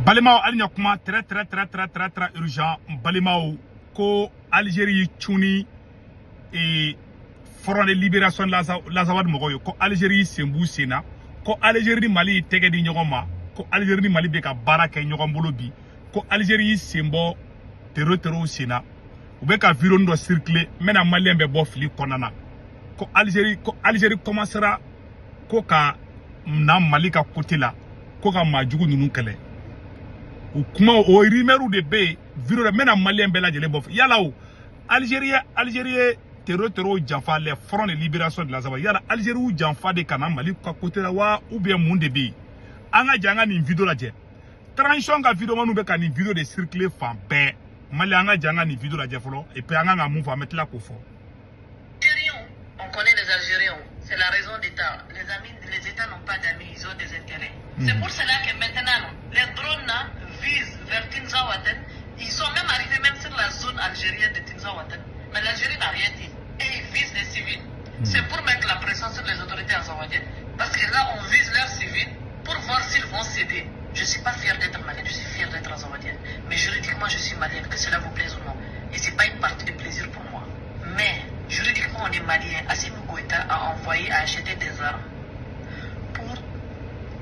Balimaw, hali ɲa kuma, très très très très très très urgent. N balimaw, ko Algérie y'i cun ni Front de libération l'Azawad mɔgɔw ye, ko Algérie sen b'u sen na, ko Algérie ni Mali y'i tɛgɛ di ɲɔgɔn ma, ko Algérie ni Mali bɛ ka baara kɛ ɲɔgɔn bolo bi, ko Algérie y'i sen bɔ terro terrow sen na. U bɛ ka vidéo dɔ circuler, n bɛna maliyɛn bɛ bɔ fili kɔnɔna na, ko Algérie commencera ko ka na Mali ka côté la, ko ka maajugu ninnu kɛlɛ. O kuma, o rumeur de bɛ yen, vidéo la, n bɛna maliyɛn bɛɛ lajɛlen bɔ. Yala o Algérie ye terro terro janfa, les Front de libération de l'Azawad, yala Algérie y'u janfa de ka na Mali ka côté la wa, ou bien mun de bɛ yen? An ka jɛ an ka nin vidéo lajɛ. Transition ka vidéo manu bɛ ka nin vidéo de circuler fan bɛɛ. Mali, an ka jɛ an ka nin vidéo lajɛ fɔlɔ, et puis an kan ka mun fɔ, an bɛ tila k'o fɔ. Algériens, on connaît les Algériens, c'est la raison d'État. Les amis, les États n'ont pas d'amis, ils ont des intérêts. C'est pour cela que maintenant, les drones là visent vers Tinzawaten. Ils sont même arrivés même sur la zone algérienne de Tinzawaten. Mais l'Algérie n'a rien dit. Et ils visent les civils. C'est pour mettre la pression sur les autorités azawadiennes. Parce que là, on vise leurs civils pour voir s'ils vont céder. Je ne suis pas fière d'être malienne, je suis fière d'être azawadienne. Mais juridiquement, je suis malienne, que cela vous plaise ou non. Et ce n'est pas une partie de plaisir pour moi. Mais juridiquement, on est malien. Assimi Goïta a envoyé à acheter des armes pour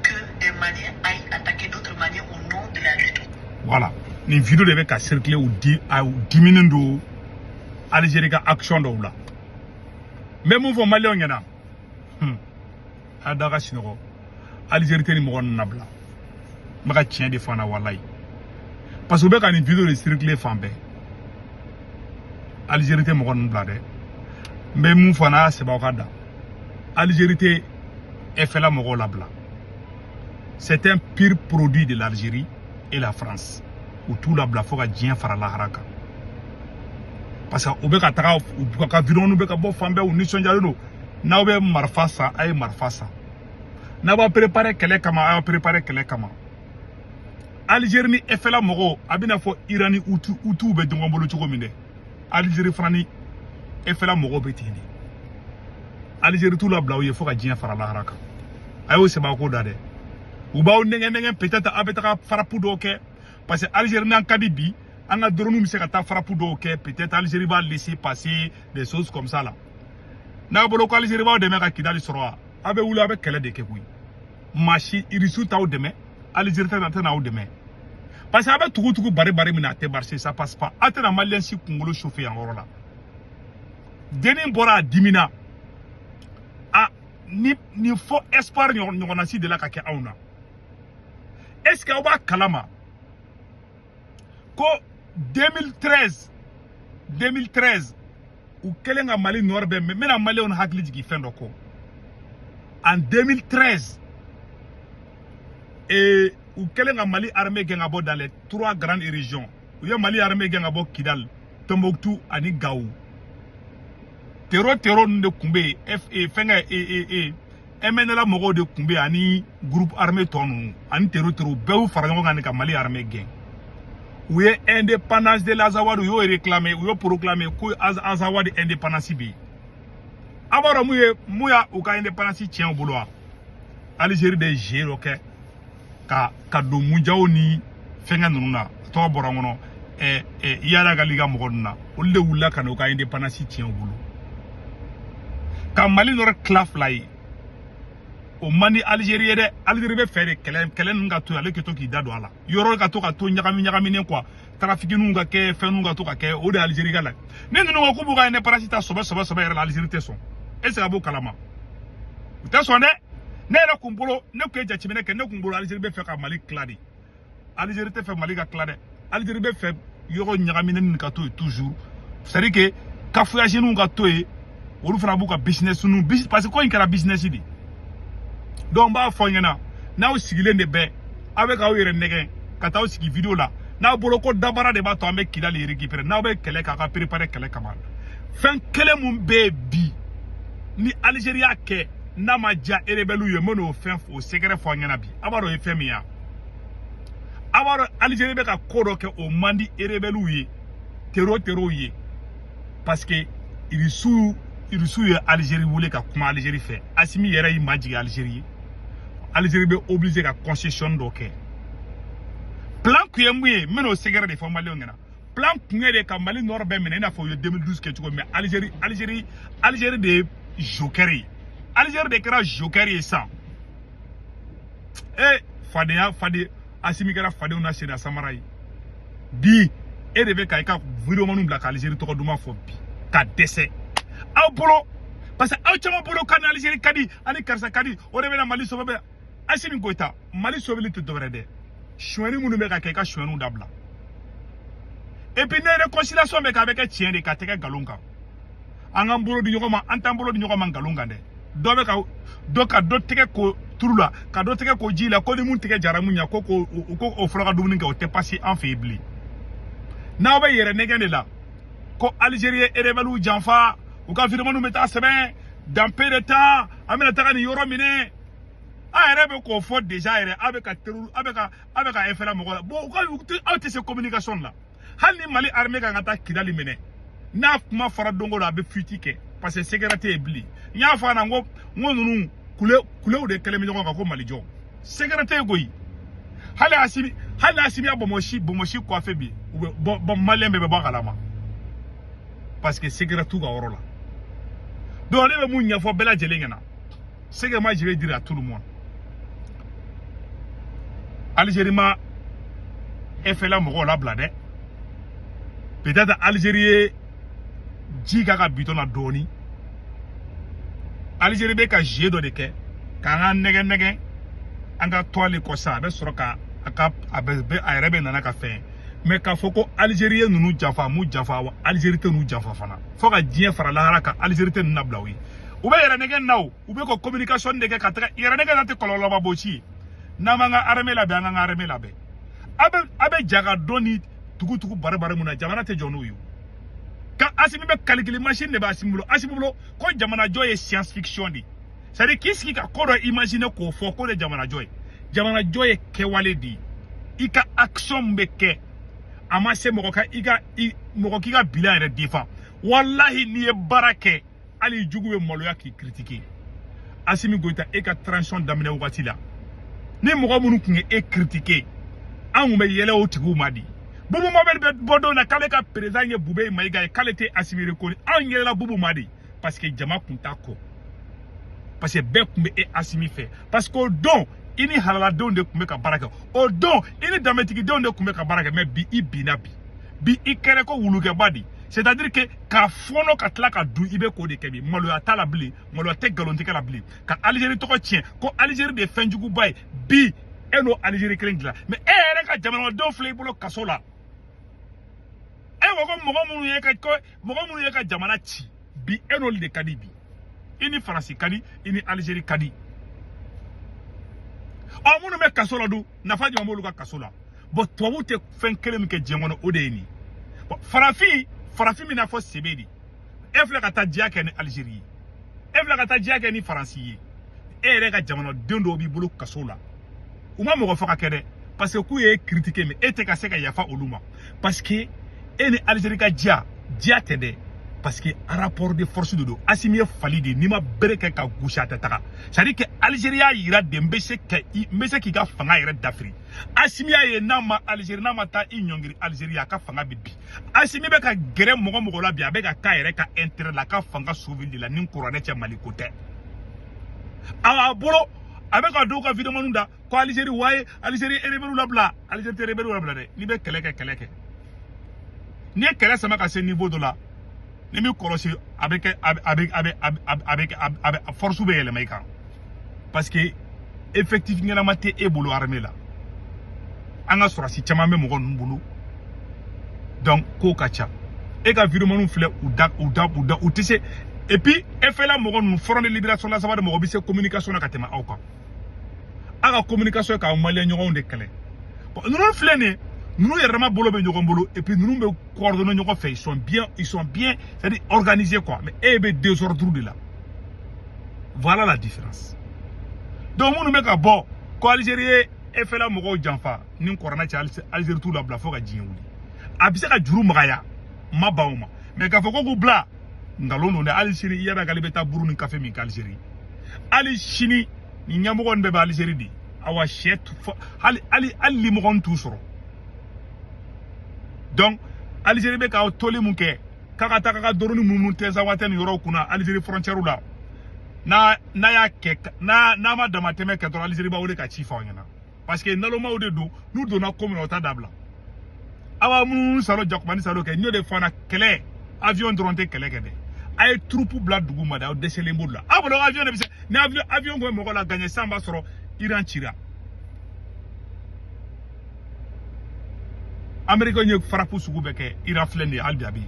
que des Maliens aillent attaquer d'autres Maliens au nom de la lutte. Voilà, nin vidéo de bɛ ka circuler. U di a u diminen don Algérie ka action dɔw la. N bɛ mun fɔ maliyɛnw ɲɛna? A da ka sinɔgɔ, Algérie tɛ nin mɔgɔ ninnu nabila. N bɛ ka tiɲɛ de fɔ an na, walayi, parce que u bɛ ka nin vidéo de circuler fan bɛɛ. Algérie tɛ mɔgɔ ninnu bila dɛ. N bɛ mun fɔ, n'a y'a sɛbɛn aw ka da, Algérie tɛ FLA mɔgɔw labila. C'est un pur produit de l'Algérie et la France. U t'u labila fo ka diɲɛ fara lahara kan, parce que u bɛ ka taga u ka vidéo bɛ ka bɔ fan bɛɛ, u nisɔndiyalen don. N'aw bɛ marifa san, a ye marifa san. N'aw b'a préparer kɛlɛ kama, a y'a préparer kɛlɛ kama. Algérie ni FLA mɔgɔw, a bɛna fɔ Iran ni Houthi bɛ ɲɔgɔn bolo cogo min dɛ, Algérie fana ni FLA mɔgɔw bɛ ten de. Algérie t'u labila u ye fo ka diɲɛ fara lahara kan. A y'o sɛbɛn ko da dɛ. U b'aw nɛgɛ nɛgɛ, peut-être aw bɛ taga frappe dɔw kɛ, parce que Algérie n'an ka di bi, an ka drone bɛ se ka taa frappe dɔw kɛ, peut-être Algérie b'a laisser passer des choses comme ça là. N'a bolo ko Algérie b'aw dɛmɛ ka Kidali sɔrɔ wa, aw bɛ wuli, aw bɛ kɛlɛ de kɛ koyi. Maa si, Irisiw t'aw dɛmɛ, Algérie tɛna aw dɛmɛ, parce que a bɛ tugu tugu bari bari min na, a tɛ marcher, ça passe pas. A tɛna maliyɛn si kunkolo chauffer yan yɔrɔ la. Dennin bɔra, a dimina. A ni nin fɔ espoir ɲɔgɔnna si delila ka kɛ anw na. Est ce que aw b'a kalama ko 2013, 2013, u kɛlen ka Mali nord bɛɛ? N bɛna maliyɛnw hakili jigin fɛn dɔ kɔ. En 2013, et u kɛlen ka Mali armée gɛn ka bɔ dans les trois grandes régions, u ye Mali armée gɛn ka bɔ Kidal, Tombouctou ani Gao. Terro terro ninnu de tun bɛ yen, F fɛnkɛ e e MNLA mɔgɔw de tun bɛ yen, ani groupe armé tɔ ninnu ani terro terro bɛɛ y'u fara ɲɔgɔn kan de ka Mali armée gɛn. U ye indépendance de l'Azawad, u y'o réclamer, u y'o proclamer ko Azawad indépendance bɛ yen. A b'a dɔn mun y'a u ka indépendance tiɲɛ u bolo wa? Algérie de ye jeu dɔ kɛ ka don Mujaw ni fɛnkɛ ninnu na, a tɔgɔ bɔra n kɔnɔ, ɛ ɛ Iyad Ag Ghali ka mɔgɔ ninnu na. Olu de wulila ka na u ka indépendance tiɲɛ u bolo, ka Mali nɔrɔ tila fila ye. O man di Algérie ye dɛ. Algérie bɛ fɛ de kɛlɛ kɛlɛ ninnu ka to yen, ale kɛ to k'i da don a la, yɔrɔ ka to ɲagami ɲagaminen quoi, trafic ka kɛ, fɛn ninnu ka to ka kɛ. O de ye Algérie ka la. Ni ninnu ko k'u b'u ka indépendance ta sɔbɛ sɔbɛ sɔbɛ yɛrɛ la, Algérie tɛ sɔn. Est ce que a b'o kalama? U tɛ sɔn dɛ. Ne yɛrɛ kun bolo, ne kun ye jateminɛ kɛ, ne kun bolo Algérie bɛ fɛ ka Mali tila de. Algérie tɛ fɛ Mali ka tila dɛ. Algérie bɛ fɛ yɔrɔ ɲagaminen nin ka to yen toujours, c'est à dire que cafouillage ka to yen, olu fana b'u ka business nu, parce que ko in kɛra business de. Donc n b'a fɔ ɲɛna, n'aw sigilen de bɛ, aw bɛ k'aw yɛrɛ nɛgɛn ka taa aw sigi vidéo la, n'aw bolo ko dabara de b'a to an bɛ Kidali récupérer, n'aw bɛ kɛlɛ kɛ, aw ka préparer kɛlɛ kama. Fɛn kelen mun bɛ yen bi ni Algérie y'a kɛ n'a ma diya rebelle ye, n bɛ n'o fɛn o secret fɔ aw ɲɛna bi. A b'a dɔn o ye fɛn min ye? A b'a dɔn Algérie bɛ ka ko dɔ kɛ, o man di rebelle ye, terro terro ye, parce que Irisiw ye Algérie wele ka kuma Algérie fɛ. Assimi yɛrɛ y'i majigin Algérie ye. Algérie bɛ obligé ka concession dɔ kɛ. Plan kun ye mun ye? N bɛn'o sɛgɛrɛ de fɔ maliyɛnw ɲɛna. Plan kun ye de ka Mali nord bɛɛ minɛ i n'a fɔ u ye 2012 kɛ cogo min. Algérie, Algérie, Algérie de ye joker ye. Algérie de kɛra joker ye sisan. E fadenya, faden Asimi kɛra fadenw na senna samara ye bi. E de bɛ ka i ka videomaniw bila ka Algérie tɔgɔ duman fɔ bi ka dɛsɛ aw bolo, parce que aw caman bolo ka ni Algérie ka di ani karisa ka di, o de bɛna Mali sauver. Bɛ Asimi Goïta, Mali sauveli tɛ dɔwɛrɛ dɛ, sonyɛni minnu bɛ ka kɛ, i ka sonyɛniw dabila. Et puis ne réconciliation bɛ kɛ, a bɛ kɛ tiɲɛ de ka tɛgɛ nkalon kan. An k'an bolo di ɲɔgɔn ma, an t'an bolo di ɲɔgɔn ma nkalon kan dɛ. Dɔ bɛ ka dɔ ka dɔ tɛgɛ ko turu la, ka dɔ tɛgɛ ko ji la, ko ni mun tɛgɛ jara mun ɲɛ, ko o fɔlɔ ka dumuni kɛ, o tɛ pasi an fɛ yen bilen. N'aw bɛ yɛrɛ nɛgɛn de la ko Algérie ye rebelle janfa, u ka vidéomanw bɛ taa sɛbɛn dans peu de temps an bɛna taga nin yɔrɔ minɛ. A yɛrɛ bɛ k'o fɔ déjà yɛrɛ, a bɛ ka terror, a bɛ ka FLA mɔgɔ la. Bon, u ka aw tɛ se communication la. Hali ni Mali armée kan ka taa Kidali minɛ, n'a kuma fɔra don o don, a bɛ fuite kɛ, parce que sécurité tɛ yen bilen. N y'a fɔ a ɲɛna, n ko ninnu kule kulew de kɛlen bɛ ɲɔgɔn kan ko Mali jɔ, sécurité tɛ yen koyi. Hali Asimi y'a bɔnbɔsi coiffé bi, u bɛ bɔ, maliyɛn bɛɛ bɛ bɔ a kalama, parce que sécurité t'u ka yɔrɔ la. Donc ne bɛ mun ɲɛfɔ bɛɛ lajɛlen ɲɛna? Ce que moi je vais dire à tout le monde, Algérie ma FLA mɔgɔw labila dɛ. Peut-être Algérie ye ji k'a ka bitɔn na dɔɔni. Algérie bɛ ka jeu dɔ de kɛ k'an ka nɛgɛ nɛgɛ, an ka to ale kɔ sa, a bɛ sɔrɔ ka a ka a bɛ a yɛrɛ bɛ nana ka fɛn. Mais k'a fɔ ko Algérie ye ninnu janfa, a m'u janfa wa. Algérie tɛ ninnu janfa fana, fo ka diɲɛ fara lahara kan. Algérie tɛ ninnu labila o ye. U bɛ yɛrɛ nɛgɛ na o, u bɛ ka communication de kɛ ka taga yɛrɛ nɛgɛ na, tɛ kɔlɔlɔba bɔ ci ye. N'an m'an ka armée labɛn, an k'an ka armée labɛn. A bɛ ja ka dɔn ni tugu-tugu bari-bari mun na, jamana tɛ jɔ n'o ye. Ka Asimi bɛ calcul machine de bɛ Asimi bolo. Asimi bolo ko jamanajɔ ye science fiction de ye, c'est à dire k'i sigi ka ko dɔ imaginer k'o fɔ ko de jamanajɔ ye. Jamanajɔ ye kɛwale de ye, i ka action min bɛ kɛ. A ma se mɔgɔ ka i ka i mɔgɔ k'i ka bilan yɛrɛ défend. Walahi, n'i ye baara kɛ, hali jugu bɛ maloya k'i critiquer. Asimi Goïta, e ka transition daminɛ wagati la, ni mɔgɔ minnu tun ye e critiquer, an tun bɛ yɛlɛ o tigiw ma di. Bubu Mabel bɛ bɔ don na k'ale ka président ye Bube Mayiga ye, k'ale tɛ Asimi reconnu. Anw yɛlɛla Bubu ma de, parce que jama kun t'a kɔ, parce que bɛɛ tun bɛ e Asimi fɛ, parce que o don i ni halaladenw de tun bɛ ka baara kɛ, o don i ni danbetigidenw de tun bɛ ka baara kɛ. Mais bi i binna, bi i kɛra ko wulukɛba de, c'est à dire que k'a fɔɔnɔ ka tila ka dun, i bɛ k'o de kɛ bi. Maloya t'a la bilen, maloya tɛ nkalontigɛ la bilen, ka Algérie tɔgɔ tiɲɛ ko Algérie de ye fɛnjuguba ye. Bi e n'o Algérie kelen dilan, mais e yɛrɛ ka jamanadenw filɛ i bolo kaso la. E ko mɔgɔ minnu ye ka jamana ci, bi e n'olu de ka di. Bi i ni Faransi ka di, i ni Algérie ka di. Ɔ, minnu bɛ kaso la dun, nafa jumɛn b'olu ka kaso la? Bon, tubabuw tɛ fɛn kelen min kɛ diɲɛ kɔnɔ, o de ye nin ye. Bon, farafin bɛna fɔ sebe de. E filɛ ka taa diya kɛ ni Algérie ye, e filɛ ka taa diya kɛ ni Faransi ye, e yɛrɛ ka jamanaden dɔw b'i bolo kaso la. U ma mɔgɔ faga kɛ dɛ, parce que k'u ye critiquer, mais e tɛ ka se ka yafa olu ma, parce que e ni Algérie ka diya diya tɛ dɛ, parce que rapport de force de don. Asimi ye fali de ye, n'i ma bere kɛ ka gosi, a tɛ taga. C'est à dire que Algérie y'a yira de n bɛ se k'i ka fanga yɛrɛ dafiri. Asimi y'a ye n'a ma Algérie, n'a ma taa i ɲɔngiri Algérie, a ka fanga bɛ bi. Asimi bɛ ka gɛrɛ mɔgɔ mɔgɔ la bi, a bɛ ka k'a yɛrɛ ka intérêt la, a ka fanga sauver de la. Ni kuranɛ cɛ, Mali ko tɛ. A bolo a bɛ ka dɔw ka vidéo da ko Algérie waye, Algérie rebelle labila. Algérie tɛ rebelle labila dɛ. N'i bɛ kɛlɛ kɛ, kɛlɛ kɛ. N'i ye kɛlɛ sama ka se niveau dɔ la, ni m'i kɔlɔsi, a bɛ kɛ a bɛ a bɛ a bɛ a bɛ a bɛ force bɛ yɛlɛma i kan, parce que effectif ɲɛnama tɛ e bolo armée la. An ka sɔrɔsi caman bɛ mɔgɔ ninnu bolo, donc kow ka ca. E ka vidéo filɛ, u da u da u da u tɛ se. Et puis FLA mɔgɔ ninnu, Front de Libération la saba de mɔgɔ bɛ se communication na ka tɛmɛ aw kan. Aw ka communication ye k'aw maliyɛn ɲɔgɔnw de kɛlɛ. Bon, ninnu filɛ nin ye, ninnu yɛrɛ dama bolo bɛ ɲɔgɔn bolo, et puis ninnu bɛ coordonner ɲɔgɔn fɛ, ils sont bien, c'est à dire organisés quoi. Mais e bɛ désordre de la. Voilà la différence. Donc minnu bɛ ka bɔ ko Algérie ye FLA mɔgɔw janfa, ni kɔrɔna cɛ, Algérie t'u labila fo ka diɲɛ wuli. A bɛ se ka juru magaya, n ma ban o ma, mais k'a fɔ ko k'u bila, nkalon don dɛ. Hali sini i yɛrɛ k'ale bɛ taa buru ni kafe min kɛ Algérie, hali sini ni ɲɛmɔgɔ nin bɛɛ bɛ Algérie de. Awa, sɛ hali hali hali limɔgɔ t'u sɔrɔ. Donc Algérie bɛ k'aw toli mun kɛ k'a ka taa ka drone munumunu Tinzaouatène yɔrɔw kunna Algérie frontière la, n'a n'a y'a kɛ, n'a n'a ma damatɛmɛ kɛ dɔrɔn, Algérie b'a wele ka ci fɔ aw ɲɛna, parce que nalomaw de don. N'u donna ko min na, o t'a dabila. Aw b'a munumunu salo jakumani salo kɛ. N y'o de fɔ an na, kɛlɛ avion dɔrɔn tɛ kɛlɛ kɛ dɛ. A ye troupe bila dugu ma dɛ, aw dɛsɛlen b'olu la. Aw bolo avion de bɛ se ni avion ko mɔgɔ la gagner sisan, b'a sɔrɔ Iran cira. Américain ye frappe sugu bɛɛ kɛ Iran filɛ nin ye, hali bi a bɛ yen.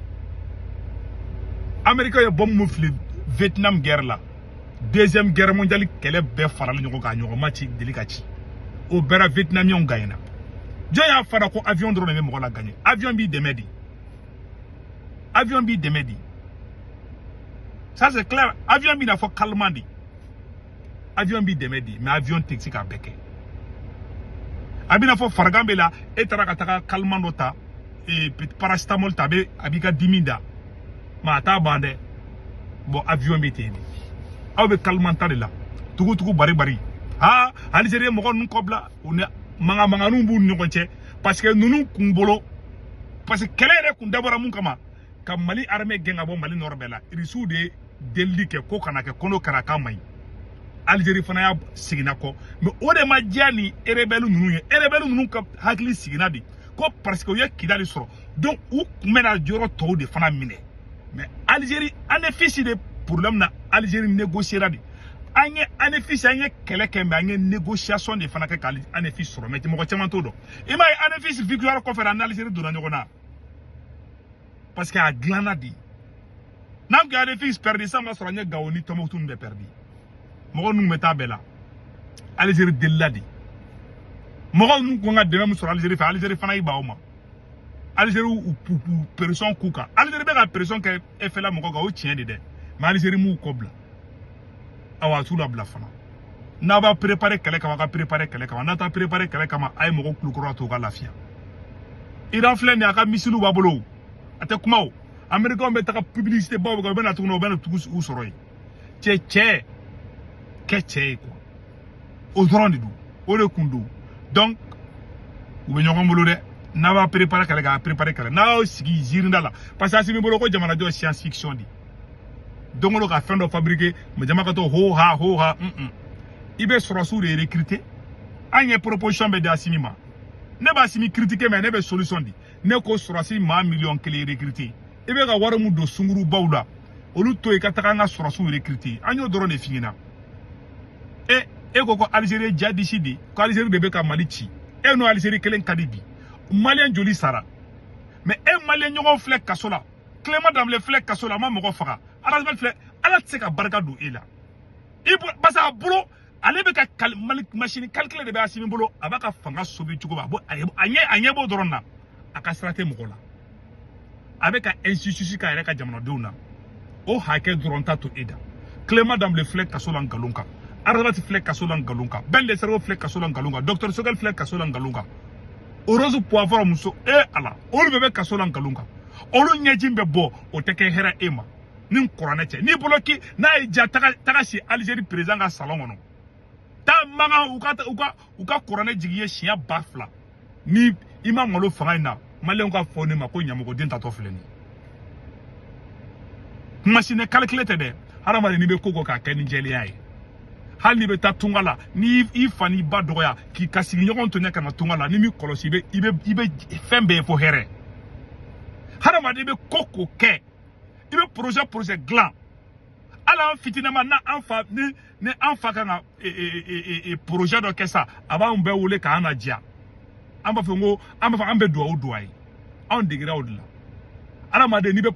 Américain ye bombe mun fili Vietnam guerre la, deuxième guerre mondiale kɛlɛ bɛɛ faralen ɲɔgɔn kan, a ɲɔgɔn ma ci deli ka ci. O bɛɛ la Vietnamiens gagnera. Jɔn y'a fara ko avion dɔrɔn de bɛ mɔgɔ la gagner? Avion b'i dɛmɛ de, avion b'i dɛmɛ de, ça c'est clair. Avion b'i n'a fɔ calmant de, avion b'i dɛmɛ de, mais avion tɛ se k'a bɛɛ kɛ. A b'i n'a fɔ farigan bɛ la, e taara ka taga calmant dɔ ta, paracétamol ta, a b'i ka dimi da, mais a t'a ban dɛ. Bon, avion bɛ ten de, aw bɛ calmant ta de la, tugu tugu bari bari. Ha, Algérie mɔgɔ ninnu kɔbila, u ni mankan mankanninw b'u ni ɲɔgɔn cɛ, parce que ninnu kun bolo, parce que kɛlɛ yɛrɛ kun dabɔra mun kama? Ka Mali armée gɛn ka bɔ Mali nord bɛɛ la. Irisiw de ye delili kɛ ko kana kɛ, ko n'o kɛra k'a man ɲi. Algérie fana y'a seginna kɔ, mais o de ma diya ni rebelle ninnu ye. Rebelle ninnu ka hakili siginna de ko parce que u ye Kidali sɔrɔ, donc u kun bɛna yɔrɔ tɔw de fana minɛ. Mais Algérie Anefis de problème na, Algérie négociera de. An ye Anefis, an ye kɛlɛ kɛ, mais an ye négociation de fana kɛ ka Anefis sɔrɔ. Mais mɔgɔ caman t'o dɔn. I m'a ye, Anefis victoire kɔfɛ, an ni Algérie donna ɲɔgɔn na, parce que a dilanna de. N'an tun ye Anefis perdu sisan, b'a sɔrɔ an ye Gawo ni Tɔnbukutu ninnu bɛɛ perdu. Mɔgɔ ninnu bɛ taa bɛɛ la. Algérie delila de. Mɔgɔw ninnu kun ka dɛmɛ min sɔrɔ Algérie fɛ, Algérie fana y'i ban o ma. Algérie u pression k'u kan. Algérie bɛ ka pression kɛ FLA mɔgɔw kan, o tiɲɛ de dɛ, mais Algérie m'u kɔ bila. Awa, a t'u labila fana. N'a b'a préparer kɛlɛ kama, a ka préparer kɛlɛ kama. N'a t'a préparer kɛlɛ kama, a ye mɔgɔw kulukɔrɔ to u ka lafiya. Iran filɛ nin ye, a ka missile b'a bolo, a tɛ kuma o. Américains bɛ taga publicité baw bɛ kɛ, u bɛ na tuguni, u bɛ na tugu u sɔrɔ yen. Cɛ cɛ kɛ cɛ ye quoi, o dɔrɔn de don, o de kun don. Donc u bɛ ɲɔgɔn bolo dɛ. N'a b'a préparer kɛlɛ k'a préparer kɛlɛ, n'a y'aw sigi ziirinda la, parce que Asimi bolo ko jamanajɔ science fiction de don o don, ka fɛn dɔ fabriquer, mais jama ka to ho ha ho ha. I bɛ sɔrɔsiw de recruter. An ye proposition bɛ di Asimi ma. Ne b'a Asimi critiquer, mais ne bɛ solution di. Ne ko sɔrɔsi maa 1 million recruter, i bɛ ka wari mun don sungurubaw la, olu to yen ka taga an ka sɔrɔsiw recruter. An y'o dɔrɔn de f'i ɲɛna. E ko ko Algérie jihadiste de, ko Algérie de bɛ ka Mali ci. E n'o Algérie kelen ka di bi. Malien joli sara? Mais e malien ɲɔgɔn filɛ kaso la. Clément Danbele filɛ kaso la, a ma mɔgɔ faga. Arasibɛli filɛ, Ala tɛ se ka barika don e la. I parce que a bolo, ale bɛ ka machine calcul de bɛ Asimi bolo, a b'a ka fanga sauver cogo min, a ɲɛ b'o dɔrɔn na. A ka sira tɛ mɔgɔ la. A bɛ ka injustice k'a yɛrɛ ka jamanadenw na. O hakɛ dɔrɔn t'a to e da. Clément Danbele filɛ kaso la nkalon kan. Arasibɛli filɛ kaso la nkalon kan. Ben le Cerveau filɛ kaso la nkalon kan. Docteur Sogel filɛ kaso la nkalon kan. Rose Poivre muso e Ala, olu bɛɛ bɛ kaso la nkalon kan. Olu ɲɛji bɛ bɔ, o tɛ kɛ hɛrɛ e ma ni kuranɛ cɛ. N'i bolo k'i n'a ye ja, taga si Algérie président ka salon kɔnɔ, taa mankan u ka kuranɛ jigin ye siɲɛ 2000. Ni i ma malo fanga in na, maliyɛnw ka fɔ ne ma ko ɲamɔgɔden tatɔ filɛ nin ye. Kuma si ne calculé tɛ dɛ. Hadamaden, n'i bɛ ko ko k'a kɛ ni jɛlenya ye, hali n'i bɛ taa tunga la, n'i i fa n'i ba dɔgɔya k'i ka sigiɲɔgɔn to ɲɛ ka na tunga la, n'i m'i kɔlɔsi, i bɛ fɛn bɛɛ ye fo hɛrɛ. Hadamaden bɛ ko ko kɛ, i bɛ projet dilan. Hali an fitinɛma, n'a an fa ni an fa kan ka projet dɔ kɛ sa, a b'an bɛɛ wele k'an na diya. An b'a fɔ ko an b'a fɔ an bɛ duwawu don a ye. Anw degera o de la. Hadamaden, n'i bɛ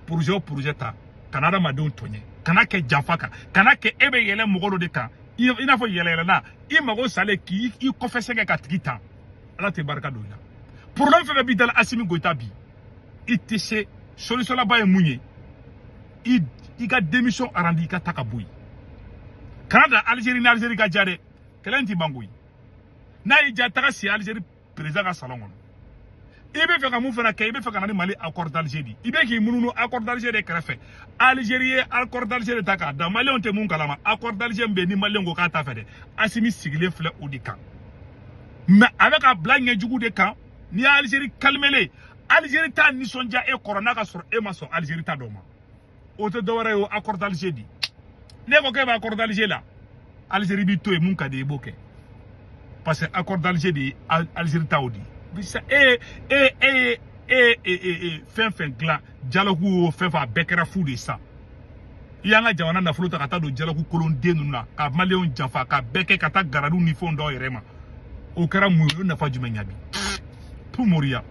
projet ta, kana hadamadenw tɔɲɛ, kana kɛ janfa kan, kana kɛ e bɛ yɛlɛ mɔgɔ dɔ de kan, i n'a fɔ yɛlɛyɛlɛna, i mago salen k'i kɔfɛ sɛgɛ ka tigi tan. Ala tɛ barika don i la. Problème fɛn fɛn b'i da la, Asimi Goïta bi, i tɛ se. Solution laban ye mun ye? I ka démission arandi, i ka taa ka bɔ yen. Kana da Algérie ni Algérie ka diya dɛ. Kɛlɛ in ti ban koyi. N'a y'i diya, taga si Algérie président ka salon kɔnɔ. I bɛ fɛ ka mun fana kɛ? I bɛ fɛ ka na ni Mali accord d'Alger de. I bɛ k'i munumunu accord d'Alger de kɛrɛfɛ. Algérie ye accord d'Alger de ta k'a da. Maliyɛnw tɛ mun kalama, accord d'Alger min bɛ yen ni maliyɛnw ko k'a t'a fɛ dɛ, Asimi sigilen filɛ o de kan. Mais a bɛ ka bila ɲɛjugu de kan. N'i ye Algérie calmelen, Algérie t'a nisɔndiya e kɔrɔ n'a ka sɔrɔ e ma sɔn Algérie ta dɔ ma. O tɛ dɔwɛrɛ ye, o accord d'Alger di. Ne ko k'e bɛ accord d'Alger la, Algérie b'i to yen, mun ka di i b'o kɛ, parce que accord d'Alger de ye Algérie taw di. Bisa e e e e e e fɛn fɛn dilan dialogue o fɛn fɛn, a bɛɛ kɛra fu de ye sisan. I y'an ka jamana nafolo ta ka taa don dialogue kolonden ninnu na, ka maliyɛnw janfa, ka bɛɛ kɛ ka taa garadiw ni fɛnw d'aw yɛrɛ ma. O kɛra mun ye? O nafa jumɛn ɲa bi? Tu moriya.